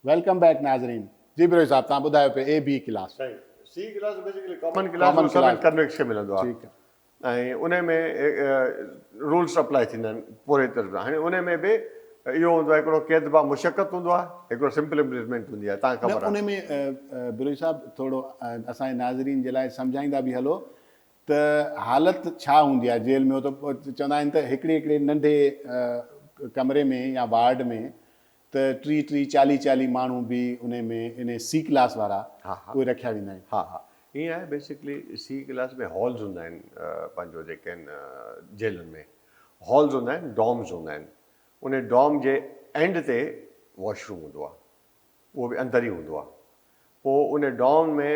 Welcome back ناظرين. جي بروهي صاحب توهان ٻڌايو پئي اي بي ڪلاس. سائين C class basically common class اهو سڀن ڪنوڪس کي ملندو آهي ۽ ان ۾ رولس اپلائي ٿيندا آهن پوري طرح سان هاڻي ان ۾ به اهو هوندو آهي هڪڙو قيد با مشقت هوندو آهي هڪڙو سمپل امپرزنمينٽ هوندي آهي تان خبر آهي ان ۾ بروهي صاحب ٿورو اسان جي ناظرين جي لاء سمجهائيندا به هلو ته حالت ڇا هوندي آهي جيل ۾ هو ته چوندا آهن ته هڪڙي هڪڙي ننڍي ڪمري ۾ يا وارڊ ۾ ته ٽيهه ٽيهه چاليهه چاليهه ماڻهو به انهي ۾ انهي سي ڪلاس وارا اهي رکيا ويندا آهن. ها ها ائين آهي بيسڪلي سي ڪلاس ۾ هالز هوندا آهن پنهنجو جيڪي آهن جيلن ۾ هالز هوندا آهن ڊارمز هوندا آهن انهي ڊارم جي اينڊ تي واش روم هوندو آهي اهو به اندر ئي هوندو آهي پوء ان ڊارم ۾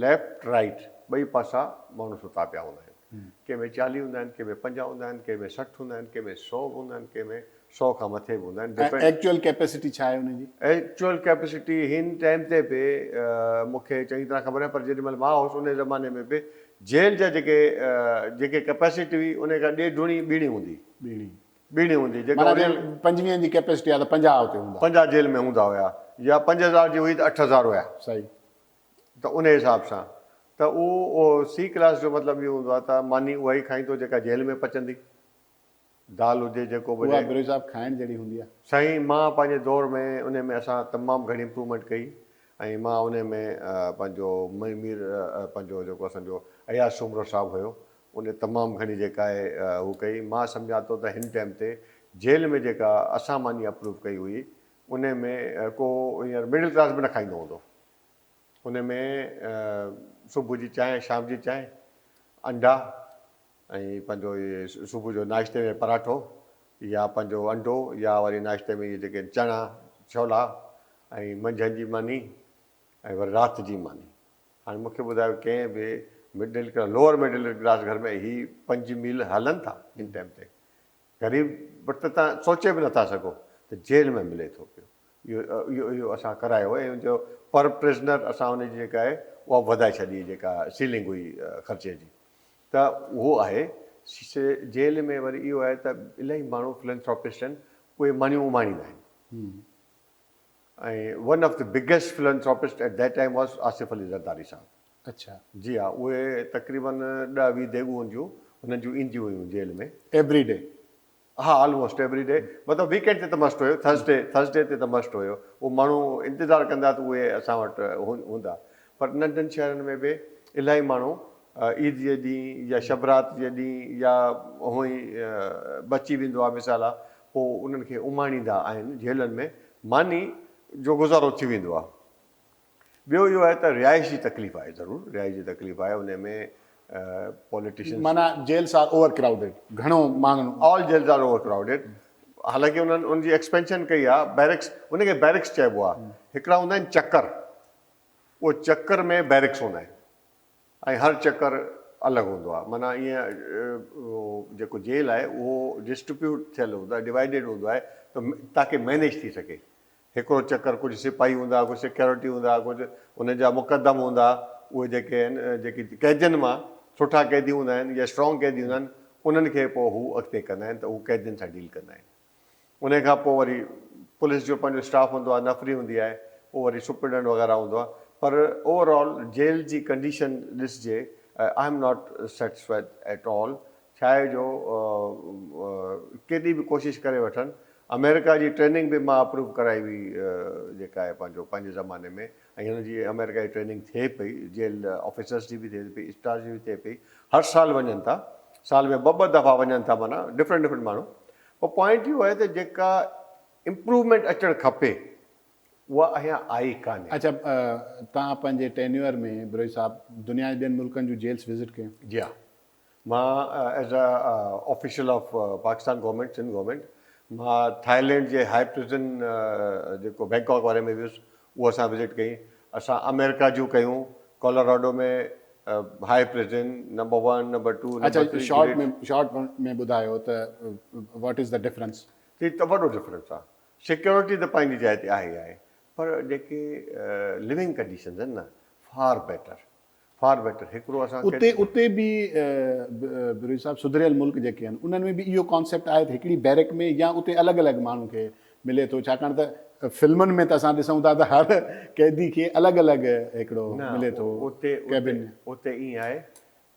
ليفٽ رائيٽ ٻئي پاسا ماڻهو ستا پيا هوندا آهن. ڪنهن ۾ چاليهه هوندا آهن، ڪنهن ۾ 50 هوندا آهن، ڪنهن ۾ 60 هوندا آهن، ڪنهن ۾ سو به هوندا آهن، ڪنهن ۾ سو کان مٿي به هوندا آهن. ۽ ايڪچوئل ڪيپيسٽي ڇا آهي ان جي؟ ايڪچوئل ڪيپيسٽي هن ٽائيم تي به مون کي چڱي طرح خبر ناهي پر جيڏي مهل مان هوس ان زماني ۾ به جيل جا جيڪي جيڪي ڪيپيسٽي هئي ان کان ڏيڍوڻي ٻيڻي هوندي. ٻيڻي. ٻيڻي هوندي جيڪا معنيٰ جي پنجويهن جي ڪيپيسٽي آ ته 50 اتي هوندا. 50 جيل ۾ هوندا هيا يا 5000 جي هئي ته 8000 هيا. صحيح. ته ان حساب سان ته اهو سي ڪلاس جو مطلب اهو هوندو آ ته ماني اها ئي کائيندو جيڪا جيل ۾ پچندي دال هجي جيڪو به هجي. اها بروهي صاحب کائڻ جهڙي هوندي آ. سائين مان پنهنجي دور ۾ انهي ۾ اسان تمام گهڻي امپروومينٽ ڪئي ۽ مان انهي ۾ پنهنجو مير پنهنجو جيڪو اسان جو اياز سومرو صاحب هيو ان تمام گهڻي جيڪا آهي هو ڪئي. مان سمجهان ٿو ته هن ٽائيم تي جيل ۾ جيڪا اسان ماني اپروو ڪئي هئي ان ۾ ڪو هينئر مڊل ڪلاس به نه کائيندو هوندو. ان ۾ صبح جي چانهه، شام جي چانهه، انڊا ۽ پنهنجو اهي صبح جو ناشتي ۾ پراٺو يا پنهنجو انڊو يا وري ناشتي ۾ اهي جيڪي چڻا، ڇولا ۽ منجهند جي ماني ۽ وري رات جي ماني. هاڻي مون کي ٻڌايو ڪنهن به middle class lower middle class گهر ۾ هي پنج ميل هلن ٿا هن ٽائيم تي غريب وٽ ته تان سوچي به نٿا سگهو ته جيل ۾ ملي ٿو پيو اهو اهو اهو اسان ڪرايو ۽ ان جو پر پرزنر اسان ان جي جيڪا آهي اها وڌائي ڇڏي جيڪا سيلنگ هئي خرچي جي ته اهو آهي جيل ۾ وري اهو آهي ته الاهي ماڻهو فلنٿراپسٽ آهن اهي مانيون اماڻيندا آهن ۽ one of the biggest philanthropist at that time was Asif Ali Zardari صاحب. اڇا. جي ها اهي تقريبن ڏهه ويهه ديڳون جون هنن جون اينديون هيون جيل ۾. Every day. ها آلموسٽ ايوري ڊي مطلب ويڪ اينڊ تي ته مسٽ هيو ٿرسڊي ٿرسڊي تي ته مسٽ هيو اهو ماڻهو انتظار ڪندا ته اهي اسان وٽ هوندا پر ننڍن شهرن ۾ به الاهي ماڻهو عيد جي ڏينهن يا شب رات جي ڏينهن يا هونئن ئي بچي ويندو آهي مثال آهي پوء انهن کي اماڻيندا آهن جيلن ۾ ماني جو گذارو ٿي ويندو آهي. ٻيو اهو آهي ته رهائش جي تڪليف آهي ضرور رهائش جي تڪليف آهي انهي ۾ پوليٽيشنز. معنيٰ جيلز آر اوور ڪرائوڊيڊ گهڻو ماڻهن. آل جيلز آر اوور ڪرائوڊيڊ حالانڪه انهن ان جي ايڪسپينشن ڪئي آهي بيرڪس ان کي بيرڪس چئبو آهي هڪڙا هوندا آهن چڪر اهو چڪر ۾ بيرڪس هوندا آهن. ۽ هر چڪر الڳ هوندو آهي معنيٰ ائين جيڪو جيل آهي اهو ڊسٽريبيوٽ ٿيل هوندو آهي ڊوائيڊيڊ هوندو آهي ته تاڪه مينيج ٿي سگهي هڪڙو چڪر ڪجهه سپاهي هوندا ڪجهه سيڪيورٽي هوندا ڪجهه انهن جا مقدم هوندا اهي جيڪي آهن جيڪي قيدين مان سٺا قيدي هوندا آهن يا اسٽرانگ قيدي هوندا آهن انهن کي پوء هو اڳتي ڪندا آهن ته هو قيدين سان ڊيل ڪندا آهن انهيء کان پوء وري پوليس جو پنهنجو اسٽاف هوندو آهي، نفري هوندي آهي، پوء وري سپرنٽنڊنٽ وغيره هوندو آهي پر اوور آل جيل جي ڪنڊيشن ڏسجي I am not satisfied at all ڇا آهي جو ڪيڏي به ڪوشش ڪري وٺن آمريڪا جي ٽريننگ به مان اپروو ڪرائي هئي جيڪا آهي پنهنجو پنهنجي زماني ۾ ۽ هن جي آمريڪا جي ٽريننگ ٿئي پئي جيل آفيسرس جي به ٿئي پئي اسٽاف جي به ٿئي پئي هر سال وڃن ٿا سال ۾ ٻه ٻه دفعا وڃن ٿا معنيٰ ڊفرنٽ ڊفرنٽ ماڻهو پر پوائنٽ اهو آهي ته جيڪا امپروومينٽ اچڻ کپي اها اڃا آئي ڪانهي. اڇا توهان پنهنجي ٽينيوئر ۾ بروهي صاحب دنيا جي ٻين ملڪن جون جيلس وزٽ ڪيون؟ جي ها مان as a official of Pakistan government Sindh government مان ٿائلينڊ جي هائي پرزن جيڪو بينڪاڪ واري ۾ ويس اهو اسان وزٽ ڪئي اسان آمريڪا جون ڪيون Colorado ۾ high prison number one number two number three اڇا شارٽ ۾ شارٽ ۾ ٻڌايو ته what is the difference. هي ته وڏو ڊفرنس آ سيڪيورٽي ته پنهنجي جاء تي آهي ئي آهي پر جيڪي لونگ ڪنڊيشنز آهن نه فار بيٽر فار بيٽر هڪڙو اسان کي اتي اتي به بروهي صاحب سڌريل ملڪ جيڪي آهن انهن ۾ به اهو ڪانسيپٽ آهي ته هڪڙي بيرڪ ۾ يا اتي الڳ الڳ ماڻهن کي ملي ٿو ڇاڪاڻ ته فلمن ۾ ته اسان ڏسون ٿا ته هر قيدي کي الڳ الڳ هڪڙو ملي ٿو اتي ڪيبن. اتي ائين آهي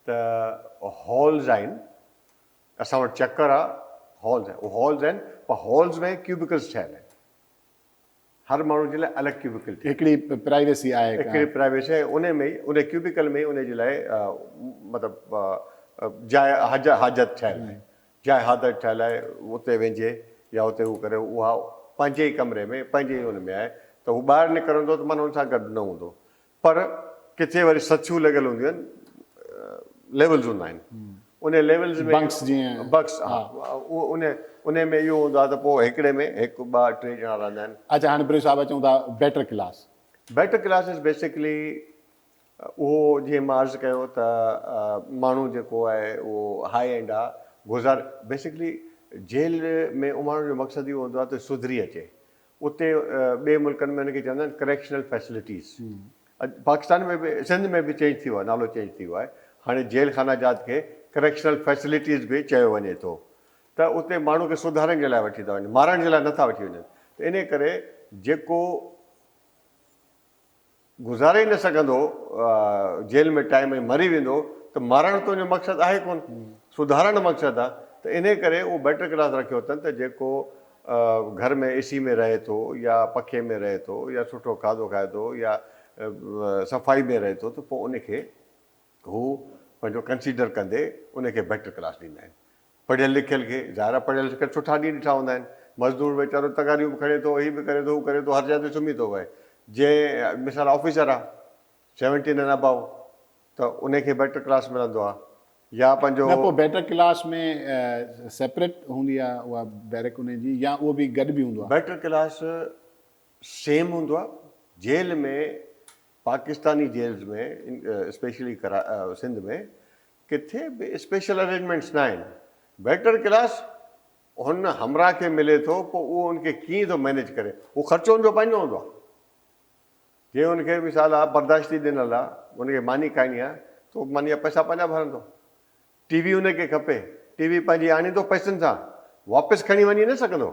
ته هالز آهن، اسان وٽ چڪر آ، هالز آهن، هالز آهن پر هالز ۾ ڪيوبيڪلز ٺهيل آهن، هر ماڻهو جي لاء الڳ ڪيوبيڪل ٺهيل. هڪڙي پرائيويسي آهي. هڪڙي پرائيويسي آهي، ان ۾ ئي ان ڪيوبيڪل ۾ ئي ان جي لاء مطلب جاء حاجت ٺهيل آهي، جاء حاجت ٺهيل آهي، اتي وينجهي يا اتي هو ڪري، اها پنهنجي ئي ڪمري ۾ پنهنجي ئي ان ۾ آهي ته هو ٻاهر نڪرندو ته معنيٰ ان سان گڏ نه هوندو. پر ڪٿي وري سٿيون لڳل هونديون آهن، ليولز هوندا آهن، ان ليولز ۾ بنڪس جيئن، بنڪس ها، ان ان ۾ اهو هوندو آهي ته پوء هڪڙي ۾ هڪ ٻه ٽي ڄڻا رهندا آهن. اڇا هاڻي بريو صاحب اچون ٿا better class. Better class is basically اهو جيئن مان عرض ڪيو ته ماڻهو جيڪو آهي اهو هاء اينڊ آهي گذار بيسڪلي جيل ۾ اماڻڻ جو مقصد اهو هوندو آهي ته سڌري اچي. اتي ٻئي ملڪن ۾ ان کي چوندا آهن ڪريڪشنل فيسلٽيز. اڄ پاڪستان ۾ به سنڌ ۾ به چينج ٿي ويو آهي، نالو چينج ٿي ويو آهي، هاڻي جيل خانه جات کي ڪريڪشنل فيسلٽيز به چيو وڃي ٿو ته اتي ماڻهو کي سڌارڻ جي لاء وٺي ٿا وڃن، مارڻ جي لاء نٿا وٺي وڃن ته انهي ڪري جيڪو گذاري ئي نه سگهندو جيل ۾ ٽائيم ۽ مري ويندو ته مارڻ ته ان جو مقصد آهي ڪونه، سڌارڻ مقصد آهي ته انهي ڪري اهو بيٽر ڪلاس رکيو اٿن ته جيڪو گهر ۾ اي سي ۾ رهي ٿو يا پکي ۾ رهي ٿو يا سٺو کاڌو کائي ٿو يا صفائي ۾ رهي ٿو ته پوء ان کي هو پنهنجو ڪنسيڊر ڪندي ان کي بيٽر ڪلاس ڏيندا آهن. پڙهيل لکيل کي ظاهر آهي پڙهيل لکيل سٺا ڏينهن ڏٺا هوندا آهن. مزدور ويچارو تغاريون به کڻي ٿو، هي به ڪري ٿو، هو ڪري ٿو، هر جاء تي سمهي ٿو پئي. جنهن مثال آفيسر آهي سيونٽين اينڊ اباو ته ان کي بيٽر ڪلاس ملندو آهي يا پنهنجو. نه پوء بيٽر ڪلاس ۾ سيپريٽ هوندي آهي اها بيرڪ ان جي يا اهو به گڏ به هوندو آهي؟ بيٽر ڪلاس سيم هوندو آهي. جيل ۾ پاڪستاني جيلز ۾ اسپيشلي سنڌ ۾ ڪٿي به اسپيشل ارينجمينٽس نه آهن. بيٽر ڪلاس هن همراهه کي ملي ٿو پوء اهو ان کي ڪيئن ٿو مئنيج ڪري اهو خرچو ان جو پنهنجو هوندو آهي. جي ان کي مثال آهي برداشتي ڏنل آهي ان کي ماني کائڻي آهي ته اهو ماني جا پئسا پنهنجا ڀرندو. ٽي وي ان کي کپي ٽي وي پنهنجي آڻيندو پئسن سان واپس کڻي وڃي نه سگهندو.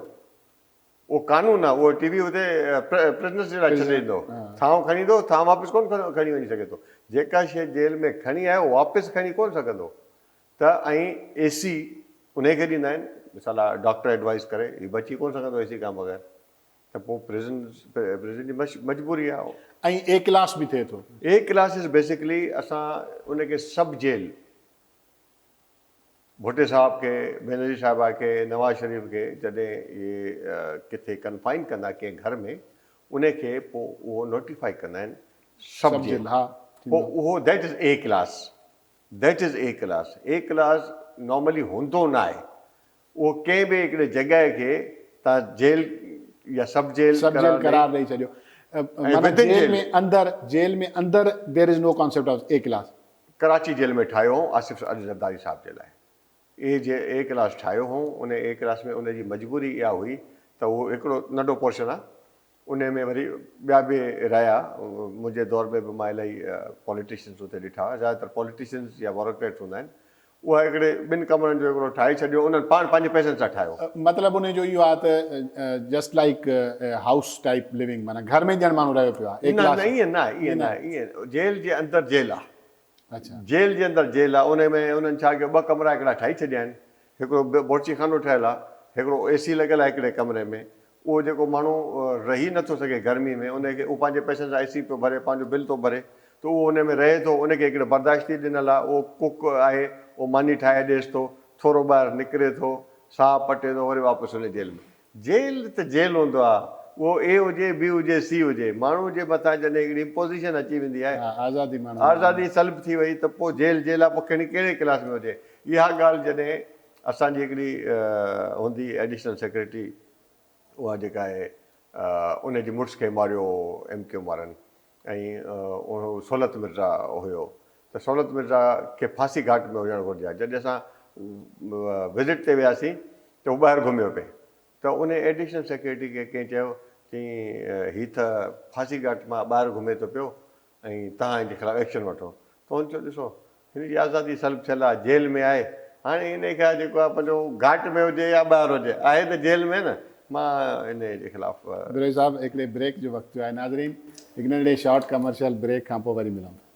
اهو قانون آهي، اهو ٽي وي اتي پرزنرس جي لاء ڇڏي ايندو، ٿانو کڻي ايندو، ٿانو واپس ڪونه کڻي وڃي سگهي ٿو، جيڪا شيء جيل ۾ کڻي آيو واپس کڻي ڪونه سگهندو ته ۽ اي سي انهي کي ڏيندا آهن، مثال آ ڊاڪٽر ايڊوائيز ڪري هي بچي ڪونه سگهندو اي سي کان بغير ته پوء پرزن پرزن جي مجبوري آهي. ۽ اي ڪلاس به ٿئي ٿو. اي ڪلاس is basically اسان ان کي سب جيل ڀٽي صاحب کي، بينظير صاحبه کي، نواز شريف کي جڏهن اهي ڪٿي ڪنفائن ڪندا ڪنهن گهر ۾ ان کي پوء اهو نوٽيفائي ڪندا آهن سب جيل پوء اهو that is A class that is A class A class normally هوندو نه آهي اهو ڪنهن به هڪڙي جڳهه کي تان جيل يا سب جيل سب جيل قرار ڏئي ڇڏيو معنيٰ جيل ۾ اندر جيل ۾ اندر there is no concept of A class. Karachi jail ۾ ٺاهيو هو آصف علي زرداري صاحب جي لاء اي جي اي ڪلاس ٺاهيو هو ان اي ڪلاس ۾ ان جي مجبوري اها هئي ته اهو هڪڙو ننڍو پورشن آ ان ۾ وري ٻيا به رهيا منهنجي دور ۾ به مان الاهي پاليٽيشنس اتي ڏٺا زياده تر پاليٽيشنس يا بيوروڪريٽس هوندا آهن اها هڪڙي ٻن ڪمرن جو هڪڙو ٺاهي ڇڏيو انهن پاڻ پنهنجي پئسن سان ٺاهيو. مطلب ان جو اهو آهي ته just like house type living معنيٰ گهر ۾ ڄڻ ماڻهو رهيو پيو آهي اي نه ڪلاس نه ائين نه آهي ائين نه آهي ائين جيل جي اندر جيل آهي اڇا جيل جي اندر جيل آهي ان ۾ انهن ڇا ڪيو ٻه ڪمرا هڪڙا ٺاهي ڇڏيا آهن هڪڙو بورچي خانو ٺهيل آهي هڪڙو اي سي لڳل آهي هڪڙي ڪمري ۾ اهو جيڪو ماڻهو رهي نٿو سگهي گرمي ۾ ان کي اهو پنهنجي پئسن سان اي سي پيو ڀري پنهنجو بل ٿو ڀري ته اهو ان ۾ رهي ٿو ان کي هڪڙي برداشتي ڏنل آهي اهو ڪوڪ آهي اهو ماني ٺاهي ڏيس ٿو ٿورو ٻاهر نڪري ٿو ساهه پٽي ٿو وري واپس ان جيل ۾ جيل ته جيل هوندو آهي اهو اي هجي بي هجي سي هجي ماڻهو جي مٿان جڏهن هڪڙي امپوزيشن اچي ويندي آهي آزادي ماڻهو آزادي سلب ٿي وئي ته پوء جيل جيل آهي پوء کڻي ڪهڙي ڪلاس ۾ هجي اها ڳالهه جڏهن اسان جي هڪڙي هوندي ايڊيشنل سيڪريٽري اها جيڪا آهي ان جي مڙس کي ماريو هو ايم ڪيو ايم وارن ۽ اهو سولت مرزا هيو ته سولت مرزا کي ڦاسي گهاٽ ۾ هجڻ گهرجي ها جڏهن اسان وزٽ تي وياسين ته هو ٻاهر گهميو پئي ته ان ايڊيشنل سيڪريٽري کي ڪنهن چيو چيائين هي ته ڦاسي گهاٽ مان ٻاهر گهمي ٿو پيو ۽ توهان هن جي خلاف ايڪشن وٺو ته هن چيو ڏسو هن جي آزادي سلب ٿيل آهي جيل ۾ آهي هاڻي ان کي جيڪو آهي پنهنجو گهاٽ ۾ هجي يا ٻاهر هجي آهي ته جيل ۾ نه مان ان جي خلاف. بروهي صاحب هڪڙي بريڪ جو وقت ٿيو آهي ناظرين هڪ ننڍڙي شارٽ ڪمرشل بريڪ کان پوء وري ملون ٿا.